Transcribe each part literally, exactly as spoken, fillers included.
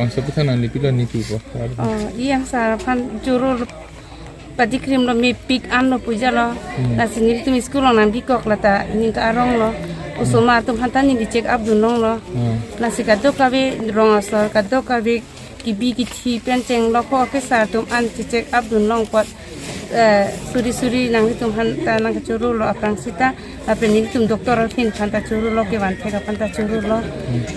Sopi than nangli pilo neli pupo. Oh, isi angsar aphan choro padikrimlo, mepik anlo pu jalo. Hmm. Lasi nelitum school along nangbikok lata ning ka-aronglo. Osomar atum aphanta neli check up dun longlo. Hmm. Lasi kadokave rong asor, kadokave kebi kethe pen chenglok ho officer atum an che-check up dun long apot, eh, suri suri nanglitum aphanta nangkachorolo aphrang sita, lapen nelitum doctor ahin aphanta chorolo, kevan thek aphanta chorolo.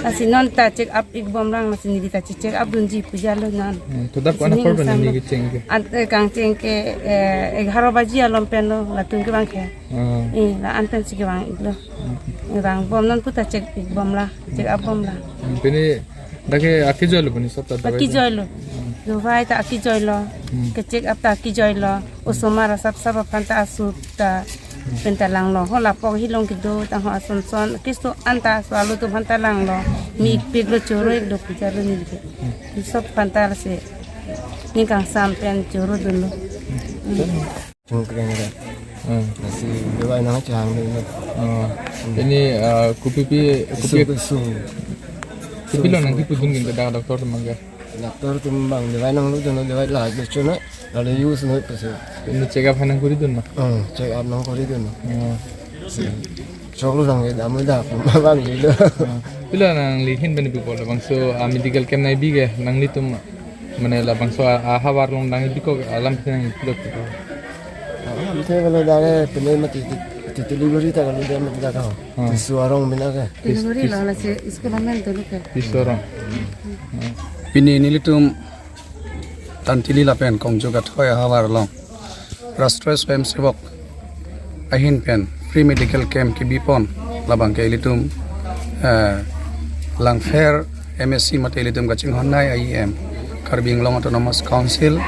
Lasi non ta check up ik bom lang, lasi neli ta che-check up dunji pu jalo non. Hmm, to dak ko-an apor pen neli kecheng ke? An, eh, kangcheng ke, eh, egharo baji alom penlo, latum kevang ke. Hmm. Eh, la-an pensi kevang iklo. Hmm. Kevang bom non pu ta check ik bom la, check up bom la. Hmm, pini dak ke akejoilo pini sab ta dawai? Akejoilo. Hmm. Dawai ta akejoilo. Hmm. Ke-check up ta akejoilo. Osomar asap sap aphanta asu ta pen ta langlo. Ho lapu ahilong kedo ta ho ason son. Keso anta asu alo atum aphanta langlo. Mi piklo, choro iklo pu jalo neli ke. Sab aphanta lasi ning kangsam pen choro dunlo. Hmm. Hmm. Lasi dawai nangchehang dun. Oh. Ini, ah, kopi pi, kopi, keso, keso. Kopilo nangkipudun ke dak doctor atum abang ke? Doctor atum abang dawai nanglo dun, dawai la becho na, lalu use noi pasi. Ini check up nangkori dun ma? Hmm, check up nangkori dun. Oh. Si. Choklo nang ke damu da, abang lilo. Oh. Pilo nangli ahin pen pupo labangso, ah, medical camp nangbi ke, nanglitum mane labangso a, ahavar along nangbikok alam si nangpilot ke? Alam si kalau dari pene mati ti, ti delivery ta kalau dia mati ta kau. Hmm. Tisu arong mina ke. Delivery lo, lasi school amen dulu ke. Tisu arong. Hmm. Pini nelitum Tantili lapen Kongjuk athoi ahavar along Rashtriya Swayamsevak ahin pen free medical camp kebipon labang ke ilitum, eh, Langpher M A C mate ilitum kachinghon nai E M Karbi Anglong Autonomous Council,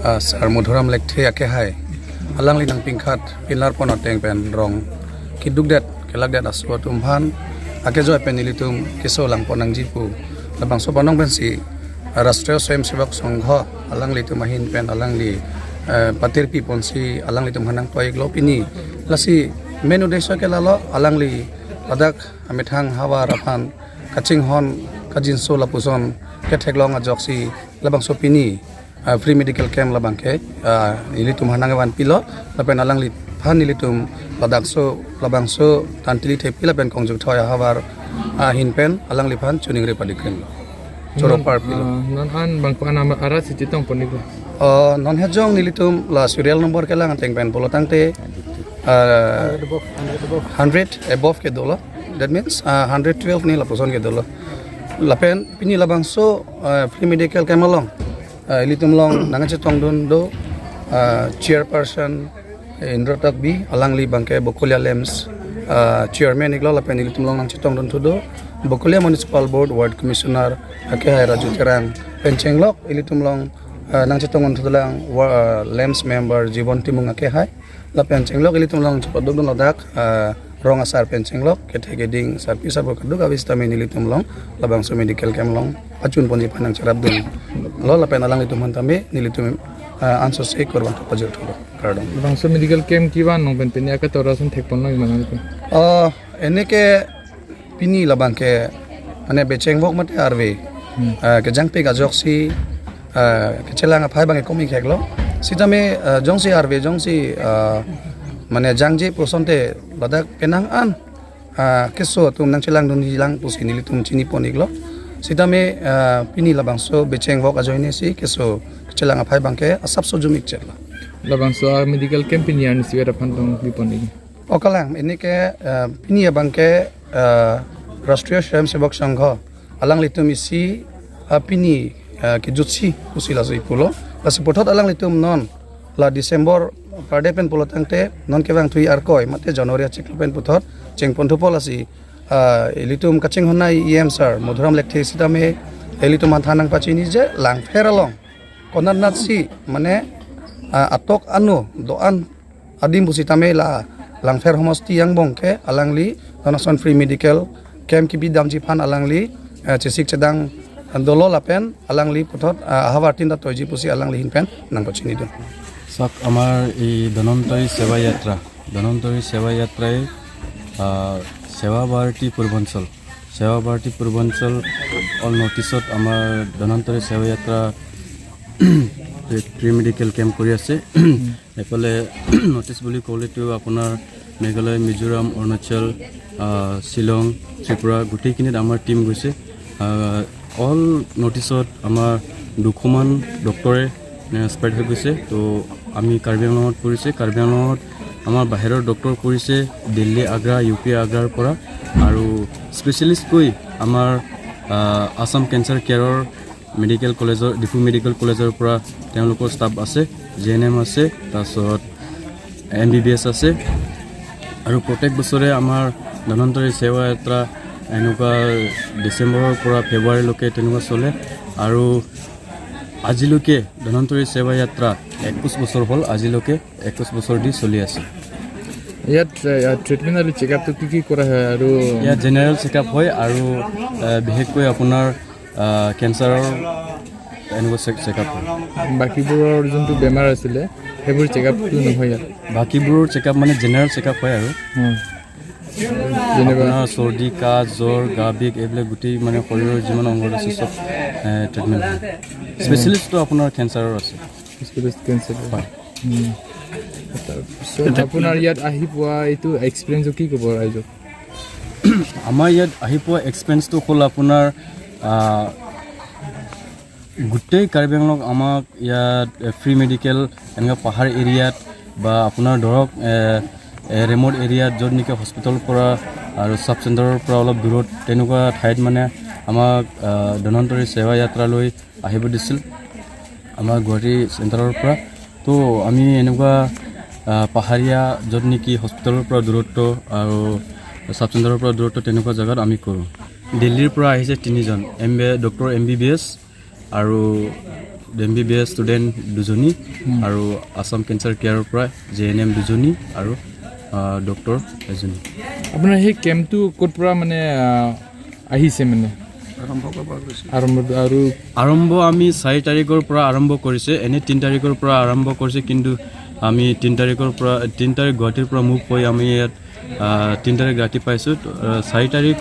eh, Sir Madhuram Lekthe akehai alangli nangpingkhat pinlar pon ateng pen rong keduk det kelak det asu atum aphan akejoi pen ilitum keso langpon nangji pu labangso panong pensi Rashtriya Swayamsevak Sangha alanglitum ahin pen alangli, eh, patirpi ponsi alanglitum aphan nangtoi iklo pini. Lasi main uddesho ke lalo, alangli ladak amethang ahavar aphan kachinghon kajinso lapuson ketheklong ajoksi labangso pini, ah, free medical camp labang ke, ah, ilitum aphan nangvanpilo, lapen alangliphan ilitum ladakso, labangso Tantili Thepi lapen Kongjuk athoi ahavar ahin pen alangliphan choningri padikrimlo. Choro parpilo. Ah, non an bang ko-an arat si chetong pon iklo? Ah, non hejong nelitum la serial number kelang ateng pen pulo tangte, ah, hundred above, hundred above. Hundred above ke dolo. That means, ah, hundred twelve ni lapuson ke dolo. Lapen pini labangso, ah, free medical camp along, ah, ilitum along nangchetongdun do, ah, chairperson, eh, Indra Tokbi, alangli abang ke Bokolia LAMPS, ah, chairman iklo, lapen ilitum along nangchetongdun thu do Bokolia Municipal Board Ward Commissioner akehai Raju Terang, pen chenglok ilitum along, ah, nangchetongdun thu dolang wa-, ah, LAMPS member Jibon Timung akehai, lapen chenglok ilitum along chepadukdun ladak, ah, rong asar pen chenglok kethe keding sarpi sarpo kadokave sitame nelitum along labangso medical camp along pachun ponji aphan nangcherapdunlo, lapen alanglitum aphan tame nelitum, ah, ansose kurvangthu pajirthulo. Kardom. Labangso medical camp kevan along pen pini akatora ason thekponlo ma nangtum? Ah, ini ke pini labang ke mane bechengvok mate arve, hmm, ah, kejangpik ajoksi, ah, kechelang aphai abang ke komi kheklo. Sitame, ah, jongsi arve jongsi, ah, mane jangje pu asonte ladak penang an, ah, keso atum nangchelangdunji lang pusi nelitum chinipon iklo. Sitame, ah, pini labangso bechengvok ajoine si keso kechelang aphai abang ke asapso jum ikchetlo. Labangso, ah, medical camp pini arnisi vet aphan tong bipon ik? O kalang, ini ke, eh, pini abang ke, eh, Rashtriya Swayamsevak Sangha alanglitum isi, eh, pini, eh, kejutsi pusi laso ipulo. Lasi puthot alanglitum non la December parde pen pulo tangte non kevangthui arkoi mate January achiklo pen puthot chengponthupo lasi, eh, ilitum kachinghon nai E M sir Madhuram Lekthe sitame ilitum aphan than nangpachini je Langpher along konatnatsi mane, ah, atok ano do-an adim pusitame la Langpher homosti angbong ke alangli non ason free medical camp kebidamji aphan alangli, eh, chesik chedang dolo lapen alangli puthot, ah, ahavar tin ta toiji pusi alangli ahin pen nangpachinidun. Sak amar i Dhanantoy Seva Yatra, Dhanantoy Seva Yatra, ah, Seva Bharati Purbanchal সেৱা ভাৰতী পূৰ্বাঞ্চল all north ইষ্টত আমাৰ ধন্বন্তৰী সেৱা যাত্ৰা pre medical camp কৰি আছে। এইফালে নৰ্থ ইষ্ট বুলি ক'লেতো আপোনাৰ মেঘালয়, মিজোৰাম, অৰুণাচল, আহ, শ্বিলং, ত্ৰিপুৰা গোটেইখিনিত আমাৰ টিম গৈছে। অল নৰ্থ ইষ্টত আমাৰ দুশমান ডক্টৰে এক্সপায়াৰ্ড হৈ গৈছে। তো আমি কাৰ্বি আংলঙত পৰিছে। কাৰ্বি আংলঙত আমাৰ বাহিৰৰ ডক্টৰ পৰিছে দিল্লী, আগ্ৰা, ইউ পি আগ্ৰাৰ পৰা। আৰু স্পেচিয়েলিষ্টকৈ আমাৰ আহ, আছাম কেঞ্চাৰ কেয়াৰৰ মেডিকেল কলেজৰ, ডিফু মেডিকেল কলেজৰ পৰা তেওঁলোকৰ ষ্টাফ আছে, জি এন এম আছে, তাৰপিছত এম বি বি এছ আছে। আৰু প্ৰত্যেক বছৰে আমাৰ ধন্বন্তৰী সেৱা যাত্ৰা এনেকুৱা ডিচেম্বৰৰ পৰা ফেব্ৰুৱাৰীলৈকে তেনেকুৱা চলে। আৰু আজিলৈকে ধন্বন্তৰী সেৱা যাত্ৰা একৈছ বছৰ হ'ল, আজিলৈকে একৈছ বছৰ দি চলি আছে। ইয়াত ট্ৰিটমেণ্ট আৰু চেকআপটো কি কি কৰা হয়? আৰু ইয়াত জেনেৰেল চেকআপ হয় আৰু আহ, বিশেষকৈ আপোনাৰ আহ, কেঞ্চাৰৰ এনেকুৱা চেক চেকআপ হয়। বাকীবোৰৰ যোনটো বেমাৰ আছিলে, সেইবোৰ চেকআপটো নহয় ইয়াত? বাকীবোৰৰ চেকআপ মানে জেনেৰেল চেকআপ হয় আৰু উম। যেনিবা আপোনাৰ চৰ্দি, কাহ, জ্বৰ, গা বিষ, এইবিলাক গোটেই মানে শৰীৰৰ যিমান অংগত আছে চব ট্ৰিটমেণ্ট হয়। স্পেচিয়েলিষ্টটো আপোনাৰ কেঞ্চাৰৰ আছে। Specialist cancer. হয়। উম। তাৰপিছত আপোনাৰ ইয়াত আহি পোৱা এইটো এক্সপিৰিয়েঞ্চটো কি ক'ব ৰাইজক? আমাৰ ইয়াত আহি পোৱা এক্সপিৰিয়েঞ্চটো হ'ল আপোনাৰ আহ, গোটেই কাৰ্বি আংলং আমাক ইয়াত ফ্ৰী মেডিকেল, এনেকুৱা পাহাৰ এৰিয়াত বা আপোনাৰ ধৰক ৰিমট এৰিয়াত, য'ত নেকি হস্পিটেলৰ পৰা আৰু ছাব চেণ্টাৰৰ পৰা অলপ দূৰত, তেনেকুৱা ঠাইত মানে আমাক আহ, ধন্বন্তৰী সেৱা যাত্ৰালৈ আহিব দিছিল আমাৰ গুৱাহাটী চেণ্টাৰৰ পৰা। তো আমি এনেকুৱা আহ, পাহাৰীয়া, য'ত নেকি হস্পিটেলৰ পৰা দূৰত্ব আৰু ছাব চেণ্টাৰৰ পৰা দূৰত্ব, তেনেকুৱা জেগাত আমি কৰোঁ। দিল্লীৰ পৰা আহিছে তিনিজন, M B doctor M B B S আৰু M B B S student দুজনী আৰু আছাম কেঞ্চাৰ কেয়াৰৰ পৰা জে এন এম দুজনী আৰু আহ, ডক্টৰ এজনী। আপোনাৰ সেই কেম্পটো ক'ত পৰা মানে আহ, আহিছে মানে? আৰম্ভ আৰু আৰম্ভ আমি চাৰি তাৰিখৰ পৰা আৰম্ভ কৰিছে, এনে তিনি তাৰিখৰ পৰা আৰম্ভ কৰিছে, কিন্তু আমি তিনি তাৰিখৰ পৰা, তিনি তাৰিখ গুৱাহাটীৰ পৰা মুভ হৈ আমি ইয়াত আহ, তিনি তাৰিখ ৰাতি পাইছোঁ। আহ, চাৰি তাৰিখ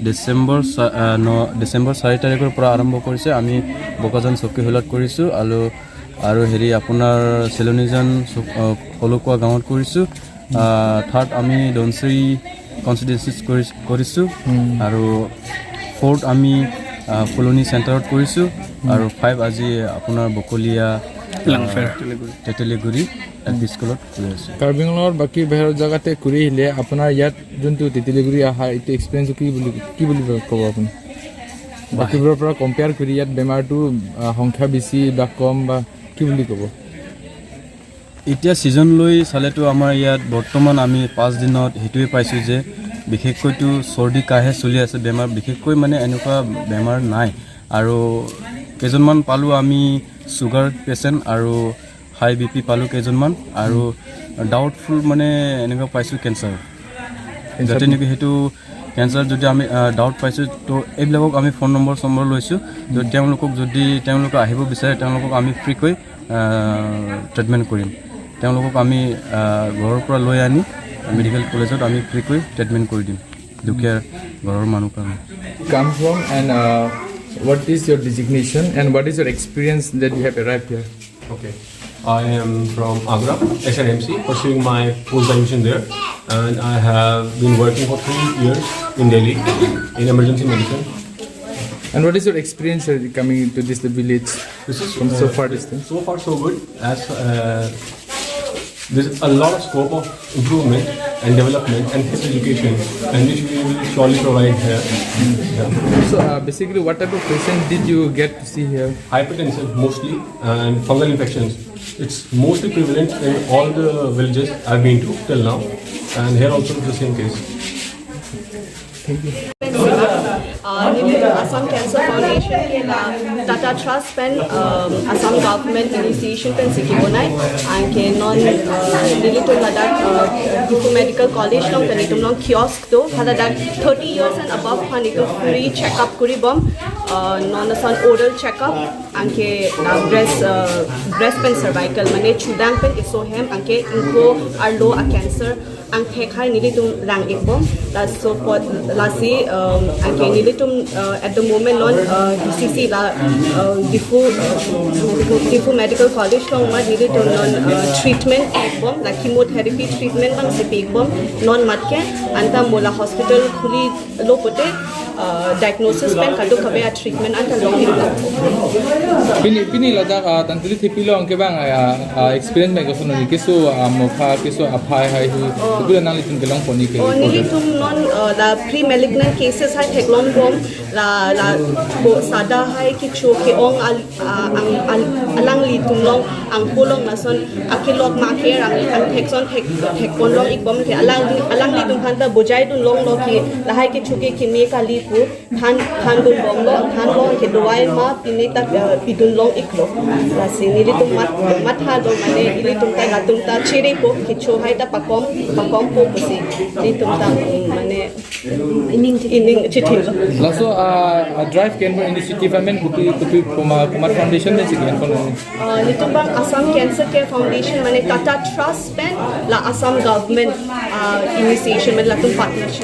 ডিচেম্বৰ চা- আহ, ন ডিচেম্বৰ চাৰি তাৰিখৰ পৰা আৰম্ভ কৰিছে। আমি বোকাজান চকীহোলাত কৰিছোঁ আৰু আৰু হেৰি আপোনাৰ চেলনীজান চক- আহ, সলকুৱা গাঁৱত কৰিছোঁ। আহ, থাৰ্ড আমি ধনশিৰি কনষ্টিটুৱেঞ্চিত কৰি কৰিছোঁ আৰু ফ'ৰ্থ আমি আহ, ফুলনি চেণ্টাৰত কৰিছোঁ আৰু ফাইভ আজি আপোনাৰ বকলীয়া, আহ, লাংফেৰ। তেতেলীগুৰি এল পি স্কুলত কৰি আছোঁ। কাৰ্বি আংলঙৰ বাকী বাহিৰৰ জেগাতে ঘূৰি আহিলে আপোনাৰ ইয়াত যোনটো তেতেলীগুৰি আহা এইটো এক্সপিৰিয়েঞ্চ কি বুলি কি বুলি ক'ব আপুনি? বাকীবোৰৰ পৰা কম্পেয়াৰ কৰি ইয়াত বেমাৰটো আহ, সংখ্যা বেছি বা কম বা কি বুলি ক'ব? এতিয়া ছিজন লৈ চালেতো আমাৰ ইয়াত বৰ্তমান আমি পাঁচ দিনত সেইটোৱে পাইছোঁ যে বিশেষকৈতো চৰ্দি কাহে চলি আছে, বেমাৰ বিশেষকৈ মানে এনেকুৱা বেমাৰ নাই। আৰু কেইজনমান পালোঁ আমি চুগাৰ পেচেণ্ট আৰু হাই বি পি পালোঁ কেইজনমান আৰু ডাউটফুল মানে এনেকুৱা পাইছোঁ কেঞ্চাৰ। যাতে নেকি সেইটো কেঞ্চাৰ যদি আমি ডাউট পাইছোঁ, তো এইবিলাকক আমি ফোন নম্বৰ চম্বৰ লৈছোঁ। তো তেওঁলোকক যদি তেওঁলোকে আহিব বিচাৰে, তেওঁলোকক আমি ফ্ৰীকৈ ট্ৰিটমেণ্ট কৰিম। তেওঁলোকক আমি আহ, ঘৰৰ পৰা লৈ আনি মেডিকেল কলেজত আমি ফ্ৰীকৈ ট্ৰিটমেণ্ট কৰি দিম দুখীয়া ঘৰৰ মানুহ কাৰণে। Come from and uh, what is your designation and what is your experience that you have arrived here? Okay. I am from Agra, S R M C, pursuing my post graduation there, and I have been working for three years in Delhi in emergency medicine. And what is your experience uh, coming to this village This is from uh, so far distance? So far, so good. As uh, there's a lot of scope of improvement and development and health education, and which we will surely provide here. Yeah. So uh, basically, what type of patient did you get to see here? Hypertension mostly and fungal infections. It's mostly prevalent in all the villages I've been to till now, and here also it's the same case. Uh, neli Assam Cancer Foundation ke la Tata Trust pen, um, Assam Government initiation pen si kebonai. Anke non, uh, nelitum ladak, uh, Diphu Medical College along, nelitum along kiosk do. Haladak thirty years and above aphan itum free checkup kori bom. Uh, non ason oral checkup, anke, uh, breast, uh, breast pen cervical, mane chudang pen iso hem, anke ingko arlo a cancer. Angthek hai nelitum rang-ikbom, laso apot lasi, um, anke nelitum, uh, at the moment non, uh, D C C la, uh, Diphu, uh, Diphu Medical College along mat nelitum non, uh, treatment ikbom, la chemotherapy treatment abang si pi-ikbom, non mat ke, anta mo la hospital khuli lo pute, uh, diagnosis pen kadokave a treatment anta long-iklo. Pini, pini ladak, ah, Tanteli Thepi along kevang, ah, ah, experience pen koson ni keso, ah, mokha keso aphai hai hu. Oh. Kedo nanglitum kelong pon-ik ke? Oh, nelitum non, uh, la pre-malignant cases hai theklongbom, la, la ko sada hai kecho ke-ong al-, ah, ang, al-, alanglitum along, angko along lason akelok ma ke rang angthek ason thek, thekpon long-ikbom ke alang, alanglitum aphanta bujai dun longlo ke lahai kecho ke keme kali pu than, than dunbomlo, thanlo ke dawai ma pine ta, eh, pidun long-iklo. Lasi nelitum mat, matha do mane ilitum ta latum ta cherepo kecho hai ta pakom, pakompo pusi nelitum ta, mm, mane ining, ining chethilo. Laso, ah, ah, drive ke-enpon initiative amen kopi, kopi komat, komat foundation pensi ke-enpon? Ah, nelitum abang Assam Cancer Care Foundation mane Tata Trust pen la Assam Government, ah, initiation mane latum partnership.